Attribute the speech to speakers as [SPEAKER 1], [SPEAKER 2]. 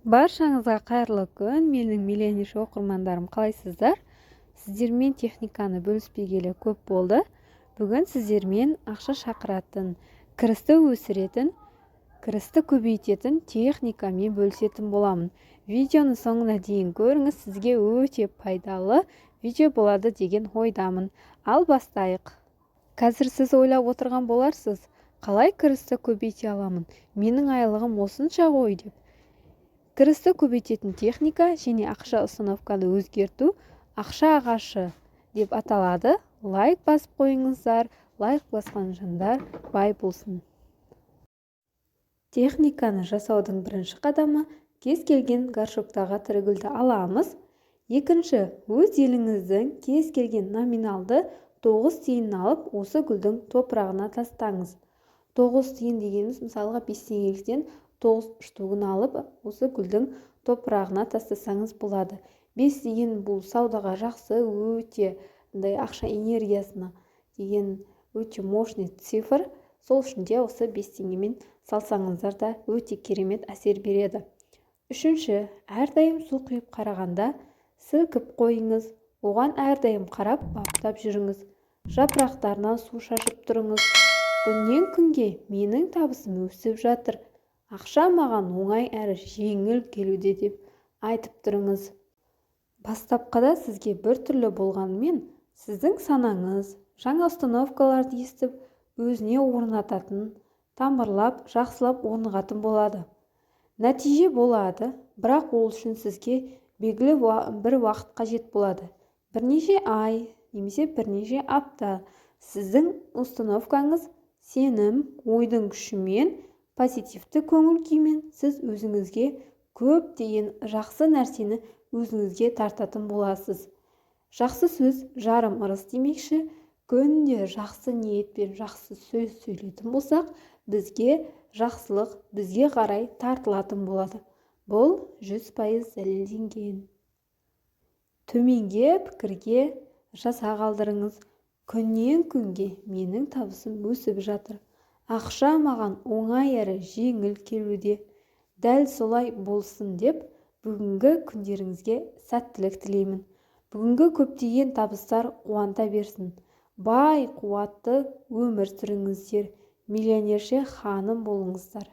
[SPEAKER 1] Баршаңызға қайырлы күн, менің миллионерші оқырмандарым, қалайсыздар? Сіздермен техниканы бөліспегелі көп болды. Бүгін сіздермен ақша шақыратын, кірісті өсіретін, кірісті көбейтетін техникамен бөлісетін боламын. Видеоны соңына дейін көріңіз, сізге өте пайдалы видео болады деген ойдамын. Ал бастайық. Қазір сіз ойлап отырған боларсыз, қалай кірісті көбейте аламын, менің айлығым осынша ғой деп. Кірісті көбейтетін техника және ақша установканы өзгерту ақша ағашы деп аталады. Лайк басып қойыңыздар, лайк басқан жандар бай болсын. Техниканы жасаудың бірінші қадамы: кез келген горшоктағы тірі гүлді аламыз. Екінші, өз еліңіздің кез келген номиналды 9 тиынын алып, осы гүлдің топырағына тастаңыз. 9 тиын дегеніміз, мысалға, 5 теңгеліктен 9 штугін алып, осы гүлдің топырағына тастасаңыз болады. 5 деген бұл саудаға жақсы, өте андай ақша энергиясына деген өте мощный цифр. Сол үшін де осы 5 теңгемен салсаңыздар да, өте керемет әсер береді. Үшінші, әрдайым су құйып қарағанда сілкіп қойыңыз. Оған әрдайым қарап, баптап жүріңіз, жапырақтарына су шашып тұрыңыз. Күннен күнге менің табысым өсіп жатыр, ақша маған оңай әрі жеңіл келуде деп айтып тұрыңыз. Бастапқыда сізге біртүрлі болғанымен, сіздің санаңыз жаңа установкаларды естіп, өзіне орнататын, тамырлап, жақсылап орнығатын болады. Нәтиже болады, бірақ ол үшін сізге белгілі бір уақыт қажет болады: бірнеше ай немесе бірнеше апта. Сіздің установкаңыз, сенім, ойдың күшімен, позитивті көңіл күймен сіз өзіңізге көптеген жақсы нәрсені өзіңізге тартатын боласыз. Жақсы сөз жарым ырыс демекші, күнде жақсы ниетпен жақсы сөз сөйлейтін болсақ, бізге жақсылық бізге қарай тартылатын болады. Бұл 100% дәлелденген. Төменге пікірге жаза қалдырыңыз: күннен күнге менің табысым өсіп жатыр, ақша маған оңай әрі жеңіл келуде, дәл солай болсын деп. Бүгінгі күндеріңізге сәттілік тілеймін. Бүгінгі көптеген табыстар қуанта берсін. Бай, қуатты өмір сүріңіздер, миллионерше ханым болыңыздар.